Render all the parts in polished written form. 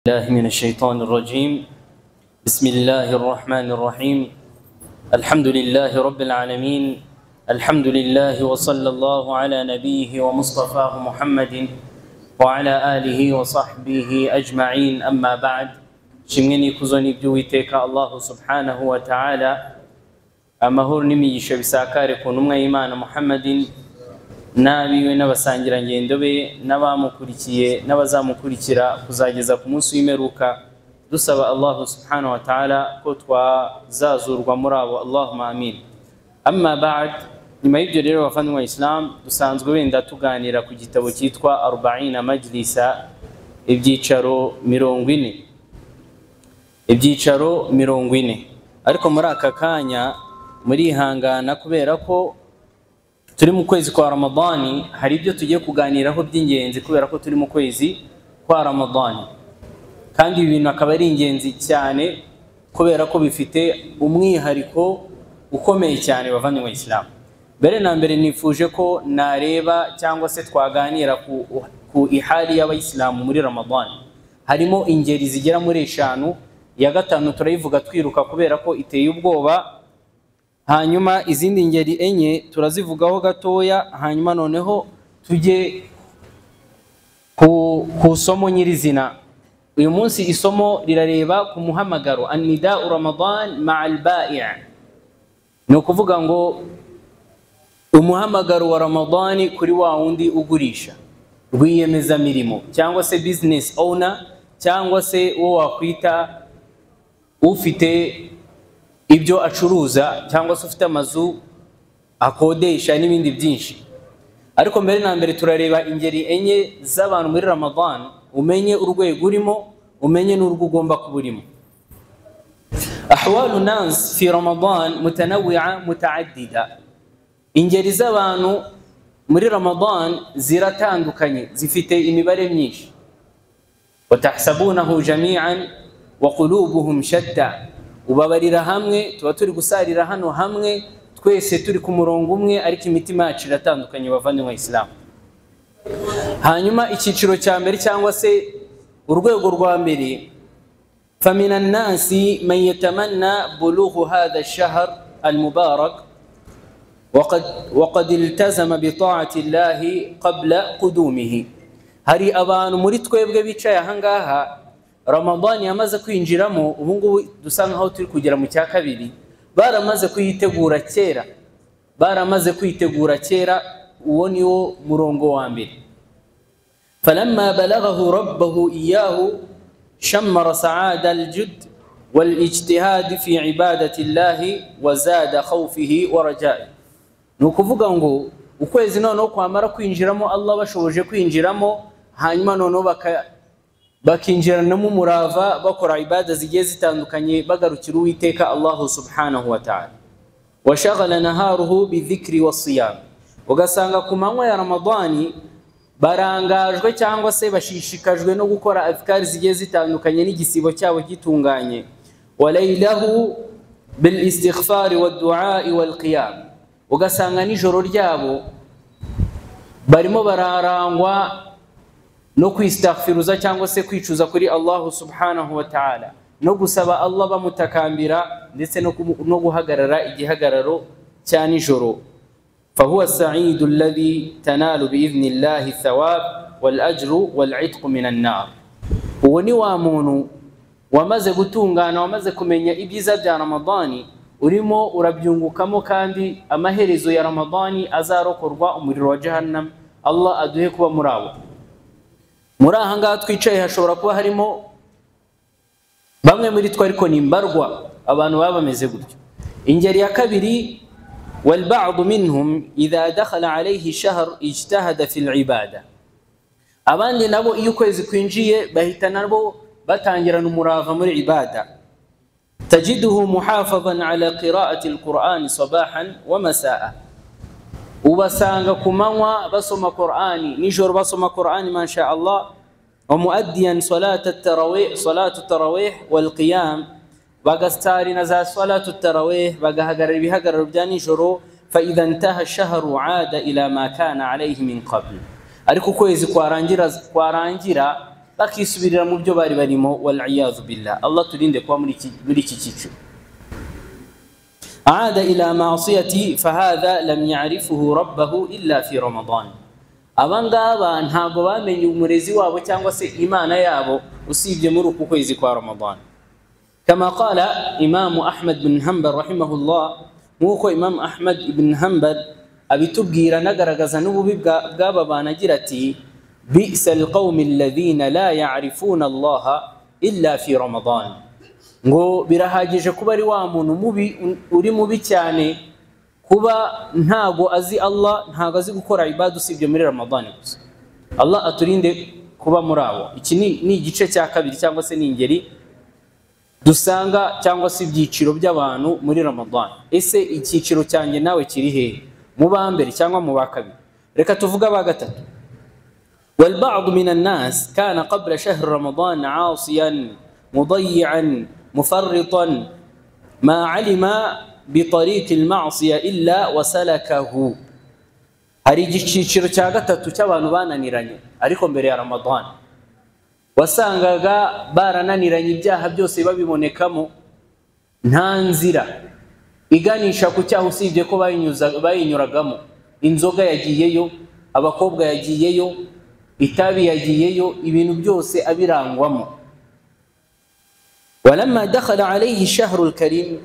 الله من الشيطان الرجيم. بسم الله الرحمن الرحيم. الحمد لله رب العالمين. الحمد لله وصلى الله على نبيه ومصطفاه محمد وعلى آله وصحبه أجمعين. أما بعد، shimwe n'ikuzo n'iby'Uwiteka Allahu subhanahu wa ta'ala, amahoro n'imigisha bisakare ku ntumwa y'Imana Muhammadin n'abiwe n'abasangirangendo be n'abamukurikiye n'abazamukurikira kuzageza ku munsi w'imperuka, dusaba Allahu subhanahu wa ta'ala ko twazazurwa muri abo, Allahumma amin. Amma ba'd, nyuma y'ibyo rero bavandimwe Islam, dusanzwe wenda tuganira ku gitabo cyitwa 40 Majlisa, ibyicaro 40, ibyicaro 40. Ariko muri aka kanya murihangana kubera ko turi mu kwezi kwa Ramadani, hari ibyo tugiye kuganiraho by'ingenzi kubera ko turi mu kwezi kwa Ramadani, kandi ibi bintu akaba ari ingenzi cyane kubera ko bifite umwihariko ukomeye cyane bavandimwe Islam. Mbere na mbere nifuje ko nareba cyangwa se twaganira ku ihali y'abayisilamu muri Ramadani. Harimo ingeri zigera muri 5, iya 5 turayivuga twiruka kubera ko iteye ubwoba, hanyuma izindi ngeri 4 turazivugaho gatoya, hanyuma noneho tujye ku somo nyirizina. Uyu munsi isomo rirareba ku muhamagaro annida'u Ramadan ma'al ba'i'. Ni ukuvuga ngo umuhamagaro wa Ramadani kuri wa wundi ugurisha, rwiyemezamirimo cyangwa se business owner, cyangwa se uwo wakwita ufite ibyo acuruza cyangwa se ufite amazu akodesha n'ibindi byinshi. Ariko mbere na mbere turareba ingeri 4 z'abantu muri Ramadan, umenye urwego urimo, umenye n'urwo ugomba kuba urimo. Ahwalu nas fi Ramadan mutanawwi'a mutaaddida. Ingeri z'abantu muri Ramadan ziratandukanye, zifite imibare myinshi. Watahsabunahu jami'an wa qulubuhum shatta. Ubabarira hamwe, tuba turi gusarira hano hamwe, twese turi ku murongo umwe, ariko imitima yacu iratandukanye bavandimwe Islam. Hanyuma icyiciro cya mbere cyangwa se urwego rwa mbere, famina nasi man yatamanna bulughu hadha ash-shahr al-mubarak waqad iltazama bi ta'ati Allahi qabla qudumihi. Hari abantu muri twebwe bicaye aha ngaha, Ramadan yamaze kwinjiramo, ubu ngubu dusa nkaho turi kugera mu cya kabiri, baramaze kuyitegura kera, baramaze kwitegura kera. Uwo ni wo murongo wa mbere. Falamma balaghahu rabbahu iyahu shammara sa'ada al-judd wal-ijtihad fi ibadati Allahi wa zada khawfihi wa raja'i. Ni ukuvuga ngo ukwezi noneho kwamara kwinjiramo, Allah bashoboje kwinjiramo, hanyuma noneho bakinjiranamo umurava, bakora ibada zigiye zitandukanye, bagarukira Uwiteka Allahu subhanahu wa ta'ala. Washaghala naharuhu bidhikri wasiyam. Ugasanga ku manywa ya Ramadani barangajwe cyangwa se bashishikajwe no gukora azkari zigiye zitandukanye n'igisibo cyabo gitunganye. Walaylahu bil istighfar wad du'a wal qiyam. Ugasanga nijoro ryabo barimo bararangwa no kwistaghfiruza cyangwa se kwicuza kuri Allahu subhanahu wa ta'ala, no gusaba Allah bamutakambira, ndetse no guhagarara igihagararo cya nijoro. Fahuwa as-sa'idu alladhi tanalu bi idhni Allahi thawab wal ajru wal 'itq min an-nar. Uwo ni wa muntu wamaze gutungana, wamaze kumenya ibyiza bya Ramadani, urimo urabyungukamo, kandi amaherezo ya Ramadani azarokorwa umuriro wa Jahannam. Allah aduhe kuba muri abo. Muri aha ngaha twicaye hashobora kuba harimo bamwe muri twe, ariko ni mbarwa abantu baba bameze gutyo. Ingeri ya kabiri, wal ba'd minhum idha dakhala alayhi shahr ijtahada fi al-ibada. Abandi nabo iyo ukwezi kwinjiye bahita nabo batangirana umurava muri ibada. Tajiduhu muhafazan ala qira'ati al-Qur'an sabahan wa masaa. Ubasanga ku manywa basoma Qur'ani, nijoro basoma Qur'ani masha Allah, wa muaddiyan salat at-tarawih, salatu at-tarawih wal qiyam, bagastari na za salatu at-tarawih, bagahagarara ibihagararo bya nijoro. Fa idha intaha ash-shahru aada ila ma kana alayhi min qabl. Ariko ukwezi kwarangira bakisubirira mu byo bari barimo. Wal billah, Allah turinde kuba muri iki cyiciro. Aada ila ma'siyati fahadha lam ya'rifuhu rabbahu illa fi Ramadan. Abangaba ntago bamenye umurezi wabo cyangwa se Imana yabo usibye muri uku kwezi kwa Ramadan. Kama qala Imam Ahmad bin Hanbal rahimahullah, nkuko Imam Ahmad ibn Hanbal abitubwira nagaragaza n'ububi bw'aba bana agira ati bi'sa alqawmi alladhina la ya'rifuna Allah illa fi Ramadan. Ngo birahagije kuba ari wa muntu mubi uri mubi cyane kuba ntago azi Allah, ntago azi gukora ibada usibye muri Ramadan gusa. Allah aturinde kuba muri abo. Iki ni igice cya kabiri cyangwa se ni ingeri dusanga cyangwa se ibyiciro by'abantu muri Ramadan. Ese icyiciro cyanjye nawe kiri hehe? Mu ba mbere cyangwa mu ba kabiri? Reka tuvuge aba gatatu. والبعض من الناس كان قبل شهر رمضان عاصيا مضيعا مفرطا ما علم بطريق المعصية إلا وسلكه. Hari icyiciro cya gatatu cy'abantu bananiranye ariko mbere ya Ramadan wasangaga barananiranye, ibyaha byose babibonekamo, nta nzira iganisha ku cyaha usibye ko bayinyuragamo. Inzoga yagiyeyo, abakobwa yagiyeyo, itabi yagiyeyo, ibintu byose abirangwamo. Walamma dakhala alayhi shahru alkarim,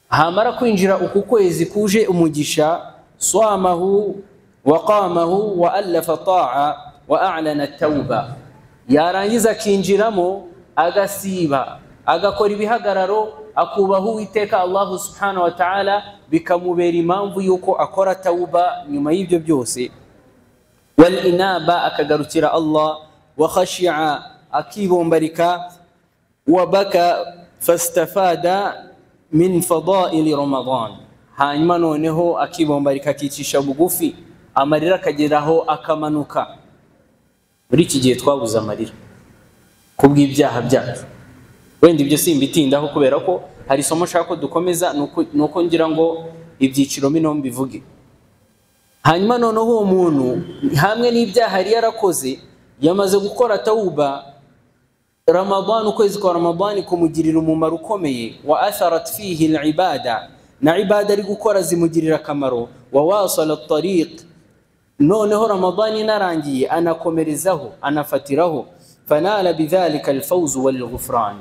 hamara kwinjira uku kwezi kuje umugisha, swamahu wa qamahu wa alafa ta'a wa a'lana at-tauba, yarangiza akinjiramo agasiba agakora ibihagararo akubaha Uwiteka Allah subhanahu wa ta'ala, bikamubera impamvu yuko akora tauba nyuma y'ibyo byose. Wal inaba, akagarukira Allah, wa khashi'a, akibombarika, wa baka fastafada min fadaili Ramadan. Hanyuma noneho akibombarika akicisha bugufi, amarira akageraho akamanuka. Muri iki gihe twabuze amarira kubw'ibyaha byacu. Wenda ibyo simbitindaho kubera ko hari isomo nshaka ko dukomeza, nuko ngira ngo ibyiciro bino mbivuge. Hanyuma noneho uwo muntu hamwe n'ibyaha yari yarakoze yamaze gukora tauba, Ramadan, ukwezi kwa Ramadan kumugirira umumaro ukomeye. Wa atharat fihi al-ibada, na ibada ari gukora zimugirira akamaro. Wa wasala at-tariq, noneho Ramadan inarangiye anakomerezaho anafatiraho. Fanala bidhalika al-fawz wal-ghufran,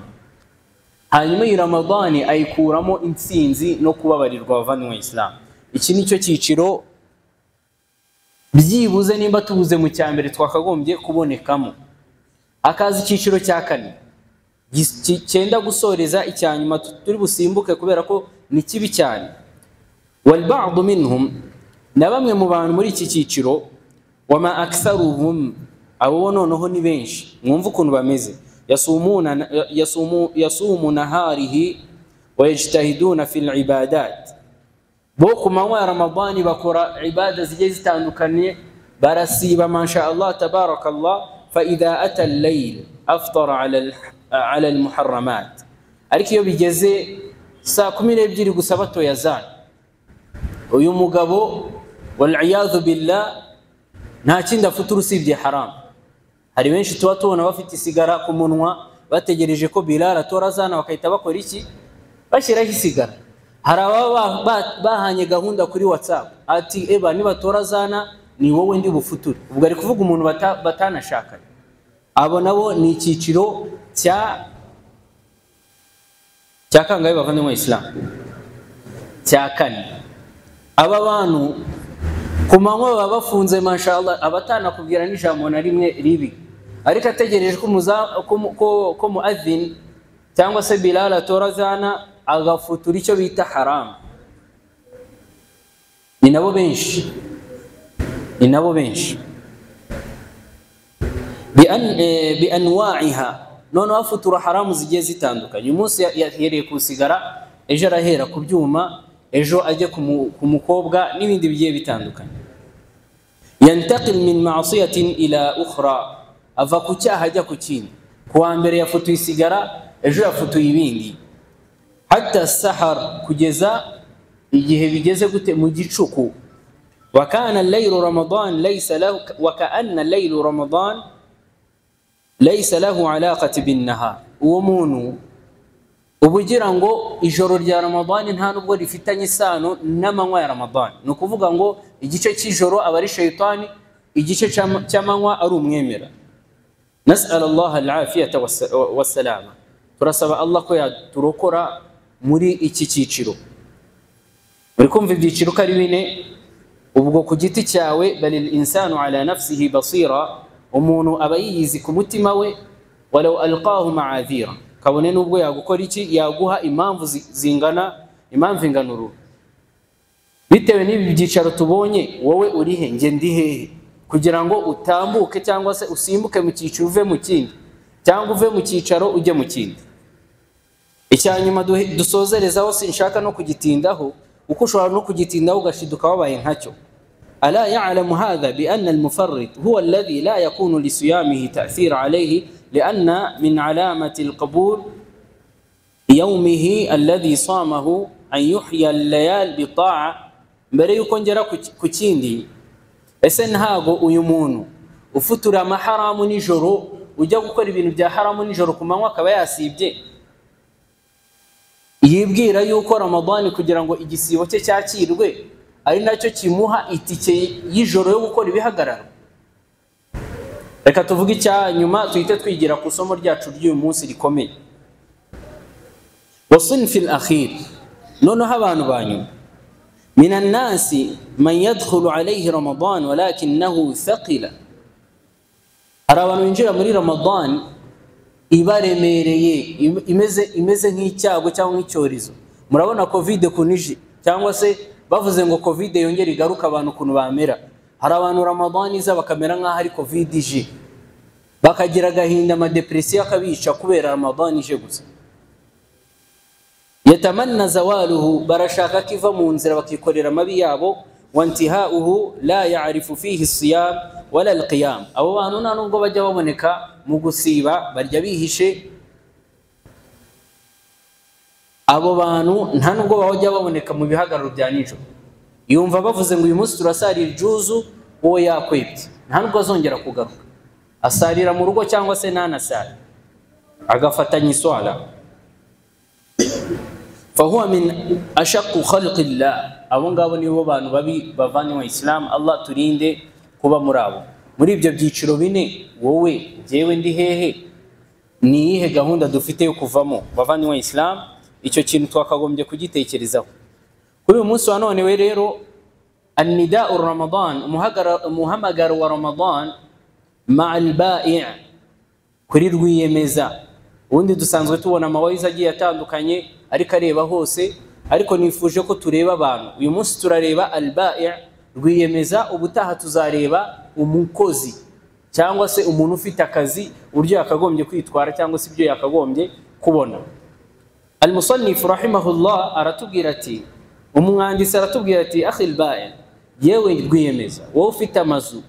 hanyuma iyi Ramadan ayikuramo intsinzi no kubabarirwa abavandimwe Islam. Iki nicyo cyiciro byibuze nimba tubuze mu cya mbere twakagombye kubonekamo. Akaza icyiciro cya kane cyenda gusoreza icya nyuma turi busimbuke kubera ko ni kibi cyane. Wal ba'd minhum, na bamwe mu bantu muri iki cyiciro, wama aktharuhum, abo noneho ni benshi, mwumva ukuntu bameze. Yasumu naharihi wa yajtahiduna fil ibadat, bo ku manywa ya Ramadani bakora ibada zigiye zitandukanye, barasiba masha Allah tabarakallah. Fa idha ata al-layl aftara ala al-muharramat, ariko iyo bigeze saa 12 gusa batoya zana, uyu mugabo wal billah nta kindi afutura usibye haram. Hari benshi tuba tubona bafite isigara ku munwa bategereje ko Bilal atora zana bakahita bakora iki, bashyiraho isigara. Hari ababa bahanye gahunda kuri WhatsApp ati eba nibatora zana ni wowe ndi bufuture. Ubwo ari kuvuga umuntu batanashakanye. Abo nabo ni icyiciro cya kangahe bavandimwe Islam? Cya kane. Aba bantu ku manywa baba bafunze mashallah, abatanakubwira n'ijambo na rimwe ribi, ariko ategereje ko muadhin cyangwa se Bilal atora zana agafutura icyo bita haram. Ni nabo benshi, ni nabo benshi. Bi anwa'iha, noneho afutura haramu zigiye zitandukanye. Uyu munsi yahereye ku sigara, ejo arahera ku byuma, ejo ajye ku mukobwa n'ibindi bigiye bitandukanye. Yantakil min ma'siyatin ila ukhra, ava ku cyaha ajya ku kindi. Ku wa mbere yafutuye isigara, ejo yafutuye ibindi. Hatta sahar, kugeza igihe bigeze gute mu gicuku. Wa kana al-laylu Ramadan laysa lahu, wa ka'anna al-laylu Ramadan Laysa lahu alaqati bin nahar, uwo muntu ubugira ngo ijoro rya Ramadani nta nubwo rifitanye isano n'amanywa ya Ramadani. Ni ukuvuga ngo igice cy'ijoro aba ari shaytani, igice cy'amanywa ari umwemera. Nas'al Allah al-afiyata was-salama, turasaba Allah ko yaturokora muri iki cyiciro. Muri kumva ibyiciro ko ari bine, ubwo ku giti cyawe balil insanu ala nafsihi basira, umuntu aba yiyizi ku mutima we, walau alqahu ma'adhira, kabone nubwo yagukora iki, yaguha impamvu zingana, impamvu inganuru. Bitewe n'ibi byicaro tubonye, wowe uri he, nge ndi hehe, kugira ngo utambuke cyangwa se usimbuke mu cyiciro uve mu kindi, cyangwa uve mu cyicaro ujye mu kindi. Icyanyuma dusozerezaho, sinshaka no kugitindaho, uko ushobora no kugitindaho ugashiduka wabaye nkacyo. ألا يعلم هذا بأن المفرط هو الذي لا يكون لصيامه تأثير عليه، لأن من علامة القبول يومه الذي صامه أن يحيى الليال بالطاعة. Mbere yuko ngera ku kindi, ese ntago uyu muntu ufutura amaharamu nijoro, ujya gukora ibintu bya haramu nijoro ku manywa akaba yasibye, yibwira yuko Ramadani kugira ngo igisibo cye cyakirwe ari nacyo kimuha itike y'ijoro yo gukora ibihagararo? Reka tuvuge icya nyuma tuhite twigira ku isomo ryacu ry'uyu munsi rikomeye. Wasinfi al-akhir, noneho abantu ba nyuma, min an-nasi man yadkhulu alayhi Ramadan walakinahu thaqila. Hari abantu binjira muri Ramadan ibaremereye, imeze nk'icyago cyangwa nk'icyorezo. Murabona Covid kunije, cyangwa se bavuze ngo Covid yongera igaruka, abantu ukuntu bamera. Hari abantu Ramadan iza bakamera nk'aho ari Covid ije, bakagira agahinda, amadepresiyo akabica kubera Ramadan ije gusa. Yatamanna zawaluhu, barashaka kiva mu nzira bakikorera amabi yabo. Wantihauhu la ya'rifu fihi siyam wala alqiyam, abo bantu nta nubwo bajya baboneka mu gusiba, barya bihishe. Abo bantu nta nubwo bajya baboneka mu bihagararo bya nijoro. Yumva bavuze ngo uyu munsi turasarira ijuzu, uwo yakwebye nta nubwo azongera kugaruka, asarira mu rugo cyangwa se ntanasare, agafatanya iswala. Fahuwa min ashaqqu khalqillah, abo ngabo nibo bantu babi bavanywe Islam. Allah turinde kuba muri abo. Muri ibyo byiciro bine, wowe jyewe ndi hehe? Ni iyihe gahunda dufite yo kuvamo bavanywe Islam? Icyo kintu twakagombye kugitekerezaho. Kuri uyu munsi wa none we rero, annida'u Ramadan, umuhamagaro wa Ramadan ma'al ba'i', kuri rwiyemeza. Ubundi dusanzwe tubona amawayiza agiye atandukanye ariko areba hose, ariko nifuje ko tureba abantu. Uyu munsi turareba al-ba'i' rwiyemeza, ubutaha tuzareba umukozi cyangwa se umuntu ufite akazi, uburyo yakagombye kwitwara cyangwa se ibyo yakagombye kubona. Al-musannif rahimahullah aratubwira ati, umwanditsi aratubwira ati, akhi al-ba'i', yewe rwiyemeza, wowe ufite amazu,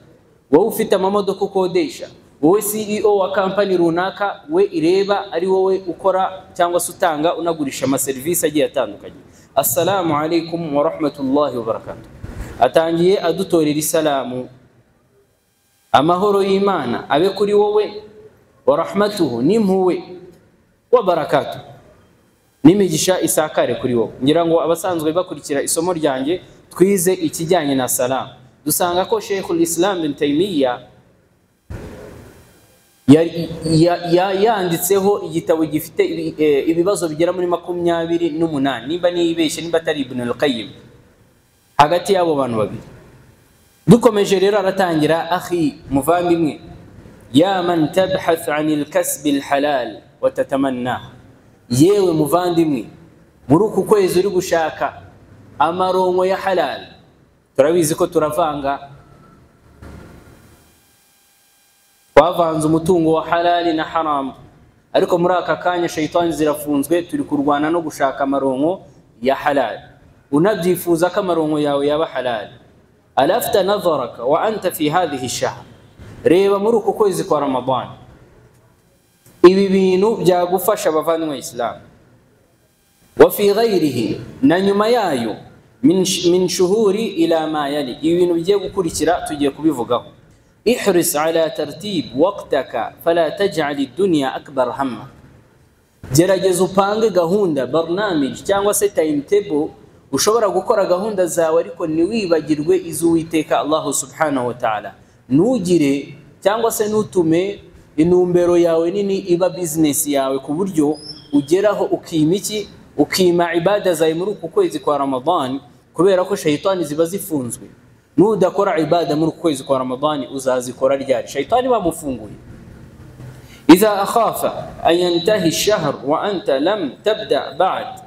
wowe ufite amamodoka ukodesha, wowe CEO wa kampani runaka, we ireba ari wowe ukora cyangwa se utanga unagurisha amaserivisi agiye atandukanye. Assalamu alaikum wa rahmatullahi wa barakatuh. Atangiye adutorera isalamu, amahoro y'Imana abe kuri wowe, wa rahmatuhu, n'impuhwe, wa barakatuh, n'imigisha isakare kuri wowe. Ngira ngo abasanzwe bakurikira isomo ryanjye twize ikijyanye na salamu, dusanga ko Sheikhul Islam bin Taymiyyah yanditseho igitabo gifite ibibazo bigera muri 28, nimba nibeshye, nimba atari Ibn al-Qayyim, hagati y'abo bantu babiri. Dukomeje rero aratangira, akhi, muvandimwe, ya man tabhath anil kasbi alhalal wa tatamanna, yewe muvandimwe, muri uku kwezi uri gushaka amaronko ya halal. Turabizi ko turavanga, twavanze umutungo wa halali na haramu, ariko muri aka kanya shayitani zirafunzwe, turi kurwana no gushaka amaronko ya halal. Unabyifuza ko amaronko yawe yaba halal. Alafta nadharaka wa anta fi hadhihi ash-shahr, reba muri uku kwezi kwa Ramadan, ibi bintu byagufasha bavandimwe Islam. Wa fi ghayrihi, na nyuma yayo, min shuhuri ila ma yali, ibi bintu bigiye gukurikira tugiye kubivugaho. Ihris ala tartib waqtaka fala taj'al ad-dunya akbar hamma. Gerageza upange gahunda, barnamij cyangwa se timetable, ushobora gukora gahunda zawe ariko ntiwibagirwe iz'Uwiteka Allahu subhanahu wa ta'ala. Nugire cyangwa se nutume intumbero yawe nini iba business yawe ku buryo ugeraho ukima iki, ukima ibada zawe muri uku kwezi kwa Ramadhan, kubera ko shayitani ziba zifunzwe. Nudakora ibada muri uku kwezi kwa Ramadhan uzazikora ryari? Shayitani bamufunguye. Idha akhafa an yantahi ash-shahr wa anta lam tabda ba'd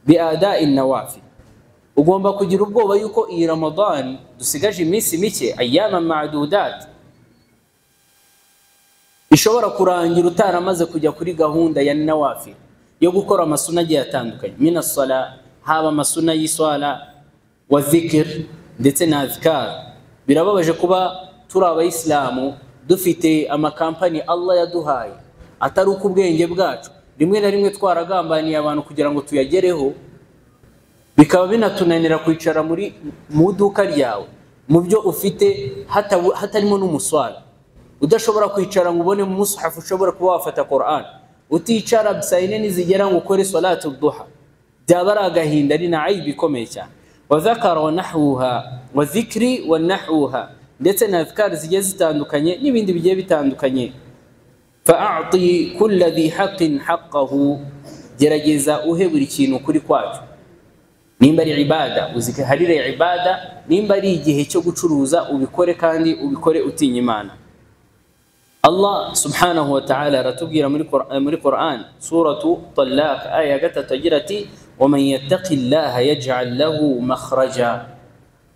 bi'ada'i an-nawafil. Ugomba kugira ubwoba yuko iyi Ramadhan dusigaje iminsi mike, ayyama ma'dudat, ishobora kurangira utaramaze kujya kuri gahunda ya nawafil yo gukora amasuna agiye atandukanye, mina sala, haba amasuna y'iswala wa dhikr ndetse na adhkar. Birababaje kuba turi abayisilamu dufite amakampani Allah yaduhaye atari uko ubwenge bwacu, rimwe na rimwe twaragambaniye abantu kugira ngo tuyagereho, bikaba binatunanira kwicara muri mu duka ryawe mu byo ufite hatarimo n'umuswala, udashobora kwicara ngo ubone mu mushafu ushobora kuba wafata Qur'an, uticara saa yine nizigera ngo ukore salatu duha, byaba ari agahinda, ari na aibu ikomeye cyane. Wa dhakara wa nahwuha wa dhikri wa nahwuha, ndetse na adhkar zigiye zitandukanye n'ibindi bigiye bitandukanye. Fa'ati kulla dhi haqqin haqqahu, gerageza uhe buri kintu kuri kwacyo. Nimba ari ibada uziharire ibada, nimba ari igihe cyo gucuruza ubikore kandi ubikore utinya Imana. Allah subhanahu wa ta'ala aratubwira muri Qur'an suratu Talaq aya 3 agira ati waman yattaqillaha yaj'al lahu makhraja.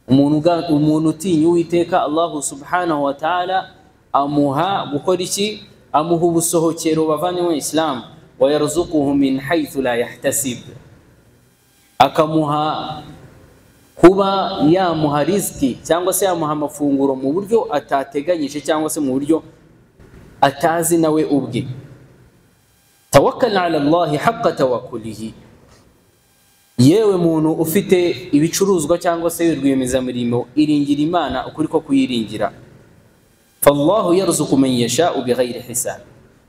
Umuntu utinya Uwiteka Allah subhanahu wa ta'ala amuha gukora iki? Amuha ubusohokero bavanywe Islam, wa yarzuquhu min haythu la yahtasib, akamuha kuba yamuha riziki cyangwa se yamuha amafunguro mu buryo atateganyije cyangwa se mu buryo atazi nawe ubwe. Tawakkal ala Allah haqqa tawakkulihi. Yewe muntu ufite ibicuruzwa cyangwa se rwiyemezamirimo, iringira Imana ukuri ko kuyiringira. Fallahu yarzuqu man yasha'u bighayri hisab,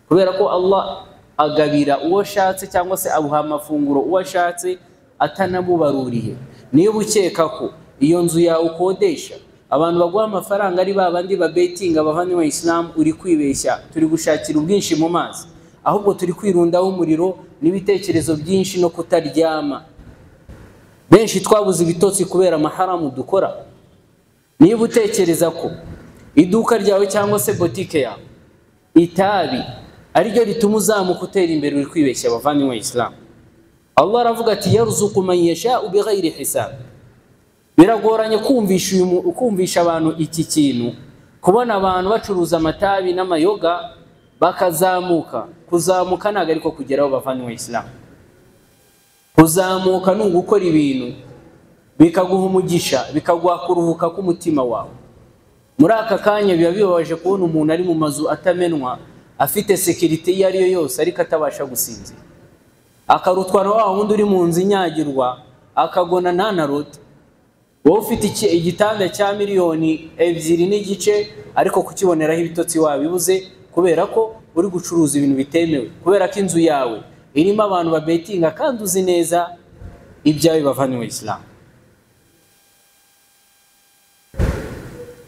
kubera ko Allah agabira uwo ashatse cyangwa se abuha amafunguro uwo ashatse atanamubaruriye. Niba ukeka ko iyo nzu yawe ukodesha abantu baguha amafaranga ari babandi babetinga bavanywe Islam, uri kwibeshya. Turi gushakira ubwinshi mu mazi, ahubwo turi kwirundaho umuriro n'ibitekerezo byinshi no kutaryama. Benshi twabuze ibitotsi kubera amaharamu dukora. Niba utekereza ko iduka ryawe cyangwa se botike yawe itabi ariryo rituma uzamuka utera imbere, uri kwibeshya bavanywe Islam. Allah aravuga ati yarzuqu man yasha'u bighayri hisab. Biragoranye kumvisha abantu iki kintu, kubona abantu bacuruza amatabi n'amayoga bakazamuka. Kuzamuka ntago ariko kugeraho bavanywe Islam. Kuzamuka ni ugukora ibintu bikaguha umugisha, bikaguha kuruhuka k'umutima wawe. Muri aka kanya biba bibabaje kubona umuntu ari mu mazu atamenwa, afite security iyo ari yo yose, ariko atabasha gusinzira, akarutwara wa wundi uri mu nzu inyagirwa akagona ntanarota. Wowe ufite igitanda cya 2.5 miliyoni ariko kukiboneraho ibitotsi wabibuze, kubera ko uri gucuruza ibintu bitemewe, kubera ko inzu yawe irimo abantu babetinga kandi uzi neza ibyawe bavanywe Islam.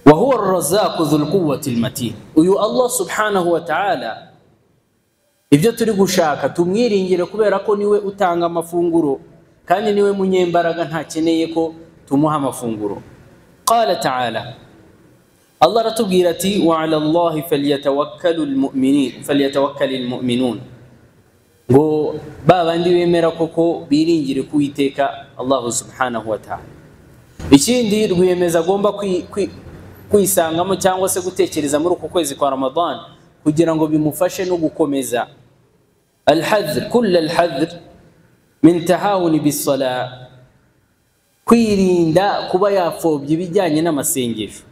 Wa huwa ar-razzaqu dhul quwwati al-matin. Uyu Allah subhanahu wa ta'ala ibyo turi gushaka tumwiringire, kubera ko niwe utanga amafunguro kandi niwe munyembaraga, ntakeneye ko tumuha amafunguro. Qala ta'ala, Allah aratubwira ati wa 'ala Allahi falyatawakkalul mu'minun, ngo babandi bemera koko biringire kuwiteka Allah subhanahu wa ta'ala. Ikindi rwiyemeza agomba kwisangamo cyangwa se gutekereza muri uku kwezi kwa Ramadan kugira ngo bimufashe no gukomeza alhadhr, kull alhadhr min tahawun bis-salah, kwirinda kuba yapfobya ibijyanye n'amasengesho,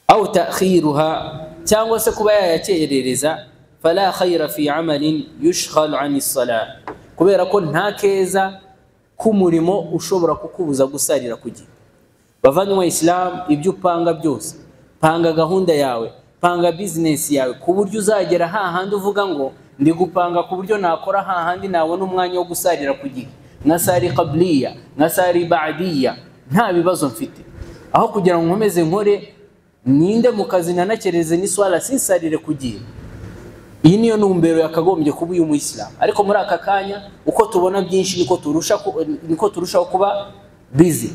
au ta'khiruha cyangwa se kuba yayakerereza. Fala khayra fi amalin yushghal 'an as-salah, kubera ko nta keza k'umurimo ushobora kukubuza gusarira ku gihe. Bavanywe Islam, ibyo upanga byose Panga gahunda yawe, panga business yawe ku buryo uzagera hahandi uvuga ngo ndi gupanga ku buryo nakora hahandi nabona umwanya wo gusarira ku gihe, nkasari qabliya, nkasari ba'diya, nta bibazo mfite. Aho kugira ngo nkomeze nkore ninde mu kazi nanakereze n'iswala sinsarire ku gihe. Iyi niyo ntumbero yakagombye kuba uyu muyisilamu. Ariko muri aka kanya uko tubona byinshi niko turushaho kuba busy.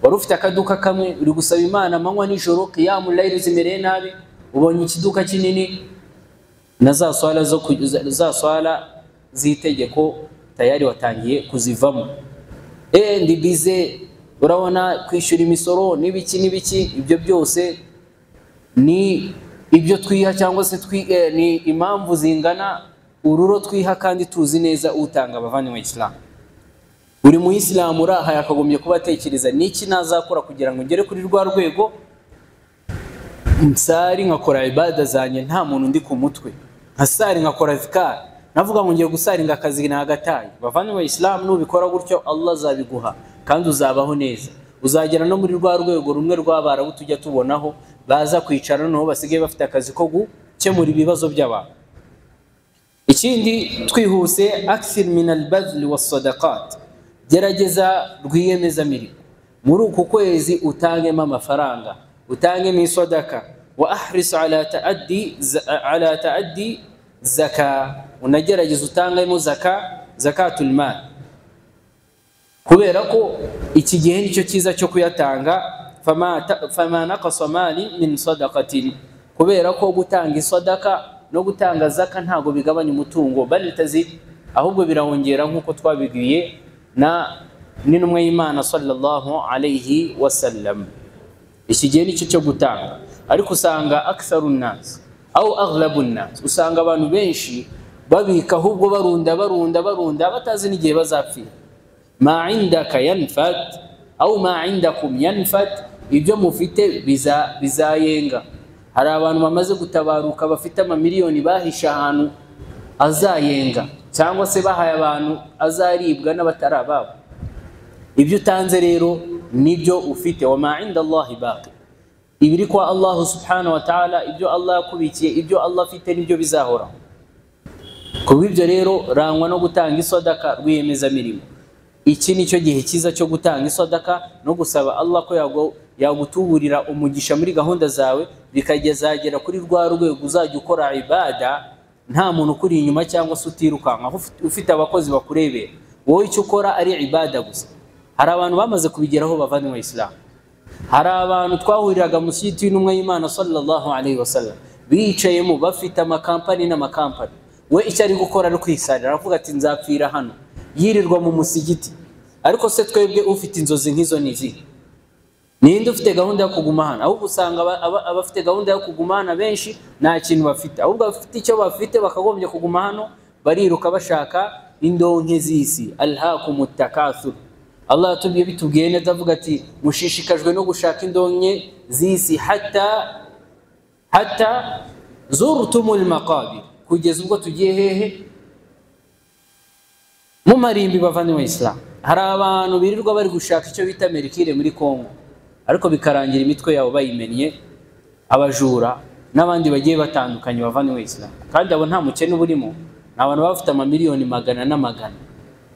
Wari ufite akaduka kamwe uri gusaba Imana amanywa nijoro, qiyamul layl zimereye nabi, ubonye ikiduka kinini na za swala zo za swala z'itegeko tayari watangiye kuzivamo. Ndi busy, urabona kwishyura imisoro n'ibiki n'ibiki, ibyo byose ni ibyo twiha cyangwa se ni impamvu zingana ururo twiha kandi tuzi neza utanga. Abavandimwe Islam, buri muyisilamu uraha yakagombye kuba atekereza niki nazakora kugira ngo ngere kuri rwa rwego nsari nkakora ibada zanjye nta muntu ndi ku mutwe, nkasari nkakora zikar, navuga ngo ngiye gusaringa akazi nagataye. Bavandimwe Islam, nubikora gutyo Allah azabiguha kandi uzabaho neza. Uzagera no muri rwa rwego rumwe rw'abarabu tujya tubonaho baza kwicara noneho basigaye bafite akazi ko gukemura ibibazo by'abantu. Ikindi twihuse, akthir min al-badl was-sadaqat, gerageza rwiyemezamirimo muri uku kwezi utangemo amafaranga, utangemo isodaka. Wa ahris ala ta'addi zaka, unagerageza utangemo zaka, zakatul mal, kubera ko iki gihe nicyo cyiza cyo kuyatanga. Fama naqasa mali min sadaqatin, kubera ko gutanga isodaka no gutanga zaka ntago bigabanya umutungo, bal tazid, ahubwo birawongera nkuko twabibwiye na n'intumwa y'Imana sallallahu alayhi wasallam. Iki gihe nicyo cyo gutanga. Ariko usanga aktharun nas au aghlabun nas, usanga abantu benshi babika ahubwo barunda barunda barunda batazi n'igihe bazapfira. Ma indaka yanfat au ma indakum yanfat, ibyo mufite bizayenga. Hari abantu bamaze gutabaruka bafite amamiliyoni bahisha ahantu azayenga, cyangwa se bahaye abantu azaribwa n'abatari ababo. Ibyo utanze rero nibyo ufite. Wa ma inda Allahi baqi, ibiri kwa Allah subhanahu wa ta'ala, ibyo Allah yakubikiye, ibyo Allah afite nibyo bizahoraho. Kubw'ibyo rero rangwa no gutanga isodaka rwiyemezamirimo. Iki nicyo gihe cyiza cyo gutanga isodaka no gusaba Allah ko yagutuburira umugisha muri gahunda zawe, bikagezagera kuri rwa rwego uzajya ukora ibada nta muntu ukuri inyuma cyangwa se utirukanka, ufite abakozi bakurebera, wowe icyo ukora ari ibada gusa. Hari abantu bamaze kubigeraho bavandimwe Islam. Hari abantu twahuriraga mu musigiti w'intumwa y'Imana sallallahu alayhi wasallam bicayemo bafite amakampani n'amakampani, we icyo ari gukora ari kwisarira, aravuga ati nzapfira hano, yirirwa mu musigiti. Ariko se twebwe ufite inzozi nk'izo ni izihe? Ninde ufite gahunda yo kuguma hano? Ahubwo usanga abafite gahunda yo kuguma hano benshi nta kintu bafite, ahubwo abafite icyo bafite bakagombye kuguma hano bariruka bashaka indonke z'isi. Alhaakumut takathur, Allah yatubwiye bitubwiye neza avuga ati mushishikajwe no gushaka indonke z'isi hatta zurtumul maqabir, kugeza ubwo tugiye hehe? Mu marimbi. Bavandimwe Islam, hari abantu birirwa bari gushaka icyo bita merikire muri Kongo, ariko bikarangira imitwe yabo bayimennye, abajura n'abandi bagiye batandukanye. Bavandimwe Islam, kandi abo nta mukene burimo, ni abantu bafite amamiliyoni magana n'amagana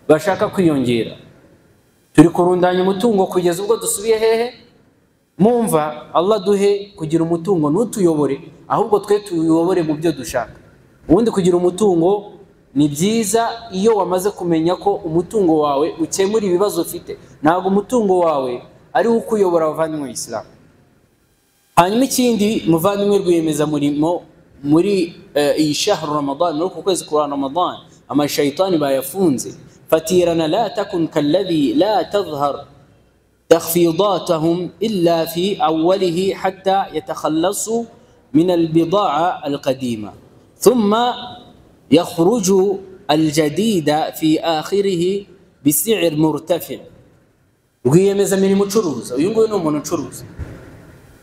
bashaka kwiyongera. Turi kurundanya umutungo kugeza ubwo dusubiye hehe? Mumva Allah duhe kugira umutungo ntutuyobore, ahubwo twe tuyobore mu byo dushaka. Ubundi kugira umutungo ni byiza iyo wamaze kumenya ko umutungo wawe ukemura ibibazo ufite, ntabwo umutungo wawe ari ukuyobora. Abavandimwe Islam, hanyuma ikindi muvandimwe rwiyemeza murimo muri iyi shahru Ramadan, muri uku kwezi kwa Ramadan amashayitani bayafunze. Fatirana la takun kalladhi la tadhhar تخفيضاتهم إلا في أوله حتى يتخلصوا من البضاعة القديمة، ثم يخرج الجديد في آخره بسعر مرتفع. Rwiyemezamirimo ucuruza, uyu nguyu ni umuntu ucuruza,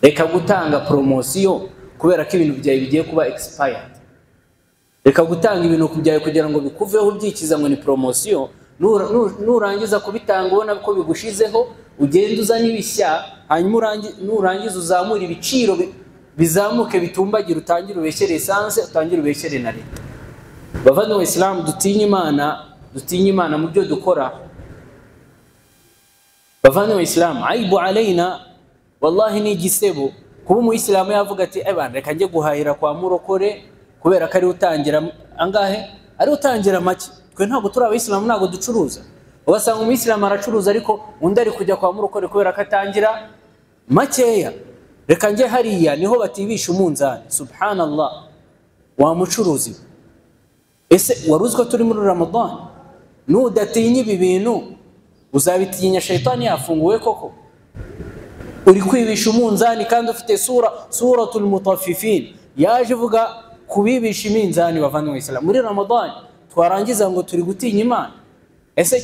reka gutanga promosiyo kubera ko ibintu byawe bigiye kuba expired. Reka gutanga ibintu byawe kugira ngo bikuveho ubyikiza ngo ni promosiyo. Nurangiza kubitanga ubona ko bigushizeho, ugenda uzana ibishya, hanyuma nurangiza uzamura ibiciro bizamuke bitumbagira, utangire ubeshyere essence, utangire ubeshyere na leta. Bavandimwe Islam, dutinye Imana, dutinye Imana mu byo dukora. Bavandimwe Islam, aibu alaina, wallahi ni igisebo kuba umuyisilamu yavuga ati ebana reka njye guhahira kwa murokore kubera ko ari utangira angahe, ari utangira make. Twe ntabwo turi abayisilamu, ntabwo ducuruza. Ugasanga umuyisilamu aracuruza ariko undi ari kujya kwa murokore kubera ko atangira makeya, reka njye hariya niho batibisha umunzani. Subhanallah, wa mucuruzi, ese wari uzi ko turi muri Ramadan? Nudatinya ibi bintu uzabitinya shaytani yafunguwe koko? Uri kwibisha umunzani kandi ufite sura, suratul mutaffifin yaje ivuga kubibisha iminzani. Bavandimwe Islam, muri Ramadan twarangiza ngo turi gutinya Imana. Ese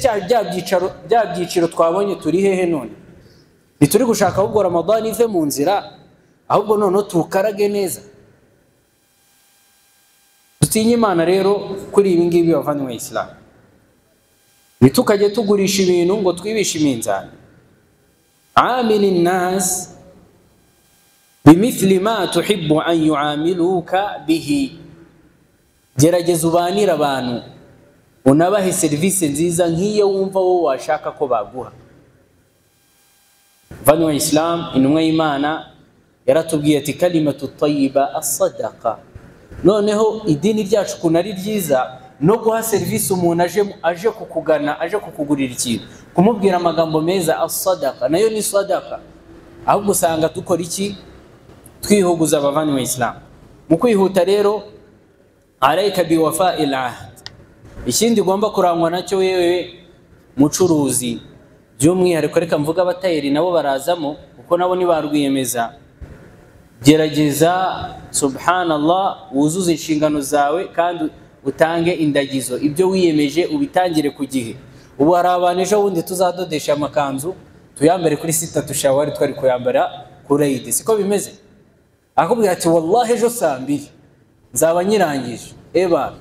bya byiciro twabonye turi hehe none? Ntituri gushaka ahubwo Ramadan ive mu nzira, ahubwo none tukarage neza. Dutinye Imana rero kuri ibi ngibi bavandimwe Islam. Ntitukajye tugurisha ibintu ngo twibishe iminzani. Amilin nas bimithli ma tuhibbu an yuamiluka bihi, gerageza ubanire abantu unabahe serivisi nziza nk'iyo wumva wowe washaka ko baguha. Bavandimwe Islam, intumwa y'Imana yaratubwiye ati kalimatu tayyiba as-sadaqa. Noneho idini ryacu ukuntu ari ryiza, no guha serivisi umuntu aje kukugana, aje kukugurira ikintu, kumubwira amagambo meza, as-sadaqa nayo ni sadaqa. Ahubwo usanga dukora iki? Twihuguza. Abavandimwe Islam, mu kwihuta rero, alayka biwafa'il ahd, ikindi ugomba kurangwa nacyo wewe mucuruzi, by'umwihariko reka mvuga abatayeri nabo barazamo kuko nabo ni ba rwiyemeza. Gerageza subhanallah wuzuze inshingano zawe kandi utange indagizo, ibyo wiyemeje ubitangire ku gihe. Ubu hari abantu ejo bundi tuzadodesha amakanzu tuyambare kuri sitatu shawari twari kuyambara kuri Eid, siko bimeze? Akubwira ati wallahi ejo saa mbiri nzaba nyirangije, eba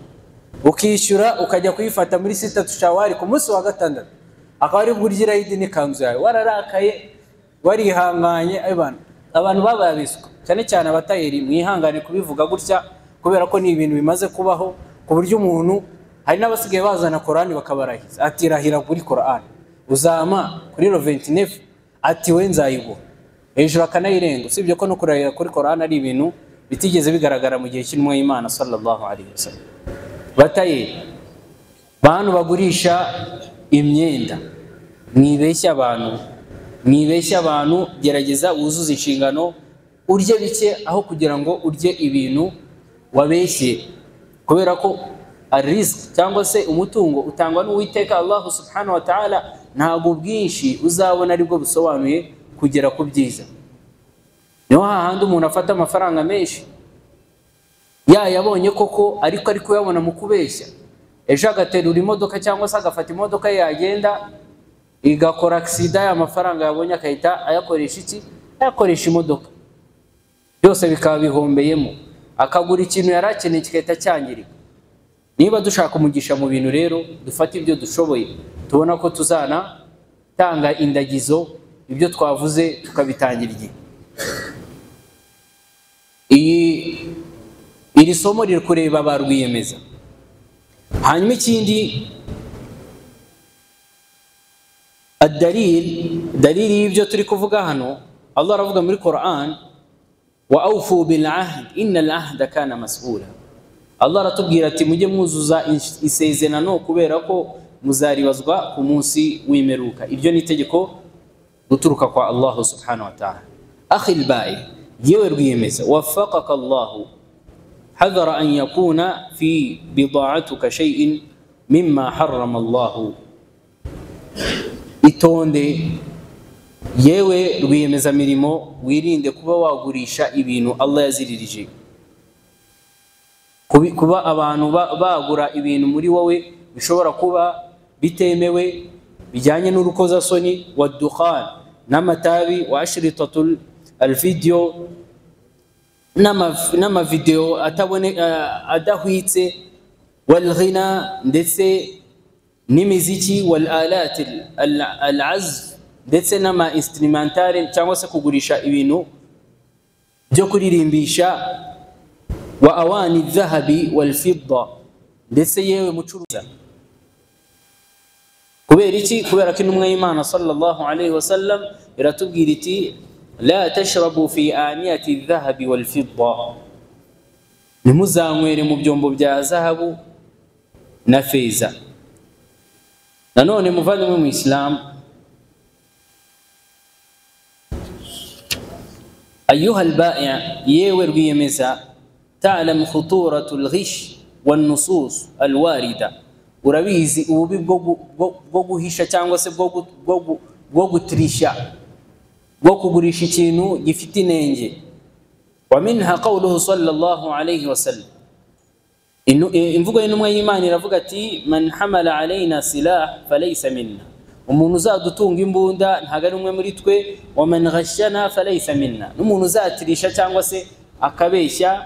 ukishyura ukajya kuyifata muri sitatu shawari ku munsi wa gatandatu, akaba ari burya Eid n'ikanzu yawe, wararakaye warihanganye. Ebana abantu babaye abiswa, cyane cyane abatayeri, mwihangane kubivuga gutya kubera ko ni ibintu bimaze kubaho, ku buryo umuntu hari n'abasigaye bazana Korani bakabarahiza ati rahira kuri Korani uzama kuri 29 ati we nzayiguha, hejuru akanayirenga. Usibye ko no kurahira kuri Korani ari ibintu bitigeze bigaragara mu gihe cy'intumwa y'Imana sallallahu alaihi wasallam. Batayeri, bantu bagurisha imyenda, mwibeshya abantu, mwibeshya abantu, gerageza wuzuze inshingano, urye bike aho kugira ngo urye ibintu wabeshye, kubera ko arisk cyangwa se umutungo utangwa n'Uwiteka Allah subhanahu wa ta'ala, ntabwo bwinshi uzabona aribwo busobanuye kugera ku byiza. Niho hahandi umuntu afata amafaranga menshi yayabonye koko, ariko ari kuyabona mu kubeshya, ejo agaterura imodoka cyangwa se agafata imodoka ye yagenda igakora aksida, ya mafaranga yabonye akahita ayakoresha iki? Ayakoresha imodoka, byose bikaba bihombeyemo, akagura ikintu yari akeneye kigahita cyangirika. Niba dushaka umugisha mu bintu rero, dufate ibyo dushoboye, tubona ko tuzana tanga indagizo, ibyo twavuze tukabitangira igihe. Iri somo riri kureba ba rwiyemeza. Hanyuma ikindi, ad-dalil, dalili y'ibyo turi kuvuga hano, Allah aravuga muri Quran, wa awfu bil ahd innal ahda kana mas'ula. Allah aratubwira ati mujye mwuzuza isezerano kubera ko muzaribazwa ku munsi w'imperuka. Iryo ni itegeko guturuka kwa Allah subhanahu wa ta'ala. Akhi al-ba'i, yewe rwiyemeza, waffaqaka Allah hadhara an yakuna fi bida'atuka shay'in mimma harrama Allah. Itonde yewe rwiyemeza mirimo, wirinde kuba wagurisha ibintu Allah yaziririje. Kuba abantu bagura ibintu muri wowe bishobora kuba bitemewe, bijyanye n'urukozasoni, wa dukhan, n'amatabi, wa ashritatul alvideo, n'amavideo atabone adahwitse, wal ghina, ndetse n'imiziki, wal alat al azf, ndetse n'ama instrumentale, cyangwa se kugurisha ibintu byo kuririmbisha, wa awani dhahabi wal fidda, ndetse yewe mucuruza. Kubera iki? Kubera ko intumwa y'Imana sallallahu alayhi wasallam iratubwira iti la tashrabu fi aniyati dhahabi wal fidda, ntimuzanywere mu byombo bya zahabu na feza. Nanone muvandimwe mu Islam, ayuha al-ba'i', yewe rwiyemeza, ta'lam khuturatu al-ghish wan-nusus al-warida, urabizi ububi bwo guhisha cyangwa se bwo gutirisha, bwo kugurisha ikintu gifite inenge. Wa minha qawluhu sallallahu alayhi wasallam, imvugo y'intumwa y'Imana iravuga ati man hamala alayna silah falaysa minna, umuntu uzadutunga imbunda ntago ari umwe muri twe, wa man ghashana falaysa minna, n'umuntu uzatirisha cyangwa se akabeshya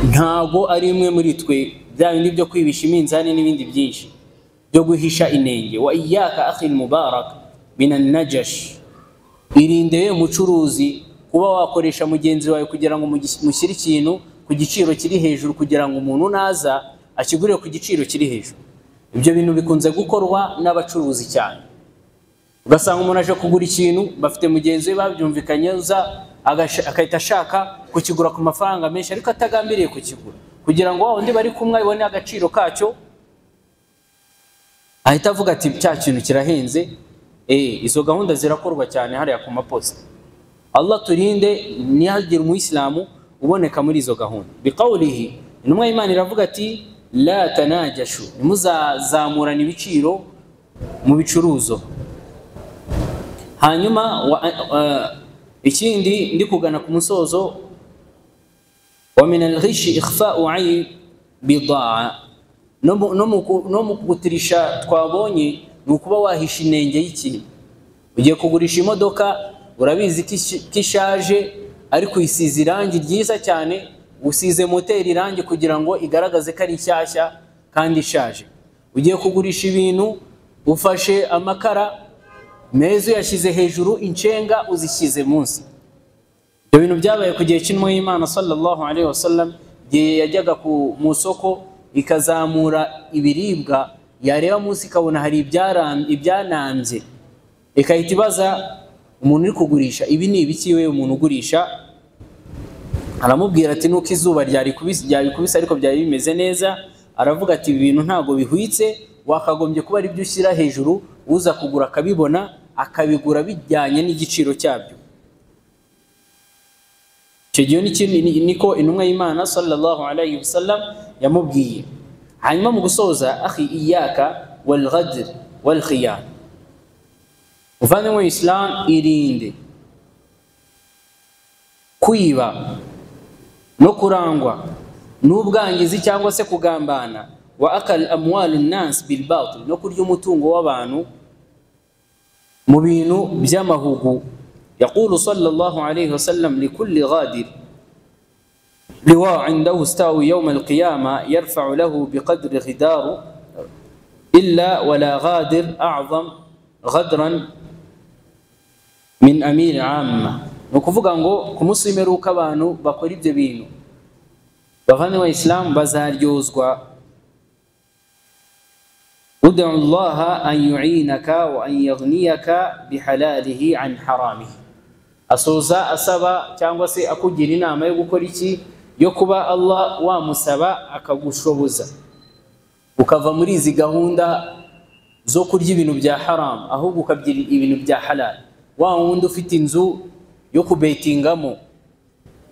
ntago ari umwe muri twe. Bya bindi byo kwibisha iminzani n'ibindi byinshi byo guhisha inenge. Wa iyyaka akhi mubarak min an-najash, irinde mucuruzi kuba wakoresha mugenzi wawe kugira ngo mushyire ikintu ku giciro kiri hejuru, kugira ngo umuntu naza akigurire ku giciro kiri hejuru. Ibyo bintu bikunze gukorwa n'abacuruzi cyane. Ugasanga umuntu aje kugura ikintu bafite mugenzi we babyumvikanye, uza akahita ashaka kukigura ku mafaranga menshi ariko atagambiriye kukigura, kugira ngo wa undi bari kumwe abone agaciro kacyo, ahita avuga ati cya kintu kirahenze. Izo gahunda zirakorwa cyane hariya ku maposita. Allah turinde ntihagire umuyisilamu uboneka muri izo gahunda. Biqawlihi, intumwa y'Imana iravuga ati la tanajashu, ntimuzazamurana ibiciro mu bicuruzo. Hanyuma ikindi ndi kugana ku musozo, wa min al-ghish ikhfa'u 'ayb bidaa, no mu kugutirisha twabonye ni ukuba wahisha inenge y'ikintu. Ugiye kugurisha imodoka, urabizi ko ishaje ariko uyisize irangi ryiza cyane, usize moteri irangi kugira ngo igaragaze ko ari nshyashya kandi ishaje. Ugiye kugurisha ibintu, ufashe amakara meza uyashyize hejuru, inshenga uzishyize munsi. Ibyo bintu byabaye ku gihe cy'intumwa y'Imana sallallahu alayhi wasallam, igihe yajyaga mu soko ikazamura ibiribwa, yareba munsi ikabona hari ibyanambye, ikahita ibaza umuntu uri kugurisha, ibi ni ibiki we umuntu ugurisha? Aramubwira ati nuko izuba ryarikubise ariko byari bimeze neza. Aravuga ati ibi bintu ntago bihwitse, wakagombye kuba ari byo ushyira hejuru, uza kugura akabibona akabigura bijyanye n'igiciro cyabyo. Icyo gihe niko intumwa y'Imana sallallahu alayhi wasallam yamubwiye. Hanyuma mu gusoza, akhi iyaka wal ghadr wal khiyan, muvandimwe Islam, irinde kwiba no kurangwa n'ubwangizi cyangwa se kugambana, wa akal amwal an-nas bil batil, no kurya umutungo w'abantu mu bintu by'amahugu. Yaqulu sallallahu alayhi wasallam likulli ghadir liwa indahu istawi yawm al-qiyamah yarfa'u lahu biqadri ghidaru illa wala ghadir a'zam ghadran min amir amma. Nukuvuga ngo ku munsi w'imperuka abantu bakora ibyo bintu, bavandimwe Islam, bazaryozwa. Ud'u Allah an yu'inaka wa an yaghniyaka bihalalihi an haramihi. Asoza asaba cyangwa se akugira inama yo gukora iki, yo kuba Allah wamusaba akagushoboza ukava muri izi gahunda zo kurya ibintu bya haram, ahubwo ukabyira ibintu bya halal. Wa wundi ufite inzu yo kubetingamo,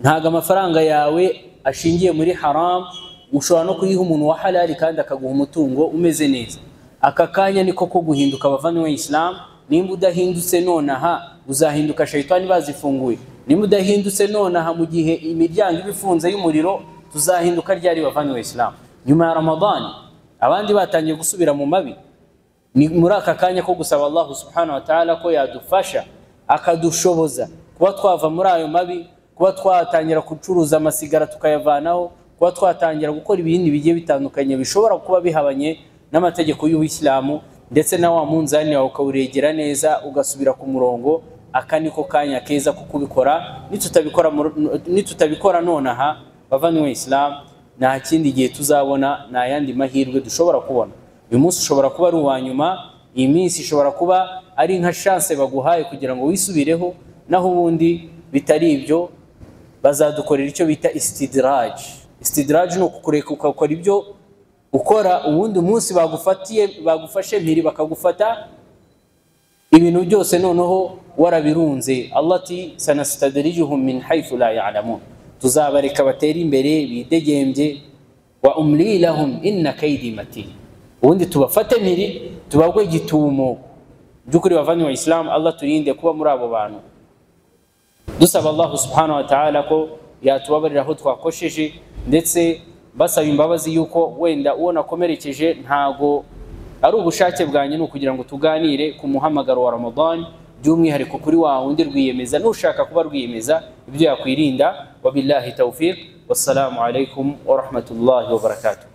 ntago amafaranga yawe ashingiye muri haram, ushobora no kuyiha umuntu wa halali kandi akaguha umutungo umeze neza. Aka kanya niko ko guhinduka abavandimwe Islam. Nimba udahindutse nonaha uzahinduka shayitani bazifunguye. Nimba udahindutse nonaha mu gihe imiryango ibifunze y'umuriro, tuzahinduka ryari bavandimwe Islam? Nyuma ya Ramadani abandi batangiye gusubira mu mabi. Ni muri aka kanya ko gusaba Allah subhanahu wa ta'ala ko yadufasha akadushoboza kuba twava muri ayo mabi, kuba twatangira gucuruza amasigara tukayavanaho, kuba twatangira gukora ibindi bigiye bitandukanye bishobora kuba bihabanye n'amategeko y'Ubuyisilamu, ndetse na wa munzani wawe ukawuregera neza ugasubira ku murongo. Aka niko kanya keza ko kubikora. Nitutabikora nonaha, bavandimwe Islam, nta kindi gihe tuzabona, nta yandi mahirwe dushobora kubona. Uyu munsi ushobora kuba ari uwa nyuma, iyi minsi ishobora kuba ari nka chance baguhaye kugira ngo wisubireho, naho ubundi bitari ibyo bazadukorera icyo bita istidraj. Istidraj ni ukukureka ukakora ibyo ukora, ubundi umunsi bagufatiye, bagufashe mpiri, bakagufata ibintu byose noneho warabirunze. Allah ati sanastadrijuhum min haythu la ya'lamun, tuzabareka batere imbere bidegembye, wa umli lahum inna kaydi matin, ubundi tubafate mpiri tubagwe gitumo. By'ukuri bavandimwe Islam, Allah turinde kuba muri abo bantu. Dusaba Allah subhanahu wa ta'ala ko yatubabarira aho twakosheje, ndetse basaba imbabazi yuko wenda uwo nakomerekeje ntago ari ubushake bwanjye, ni ukugira ngo tuganire ku muhamagaro wa Ramadan, by'umwihariko kuri wa wundi rwiyemeza n'ushaka kuba rwiyemeza ibyo yakwirinda. Wabillahi tawfiq, wassalamu alaikum wa rahmatullahi wa barakatuh.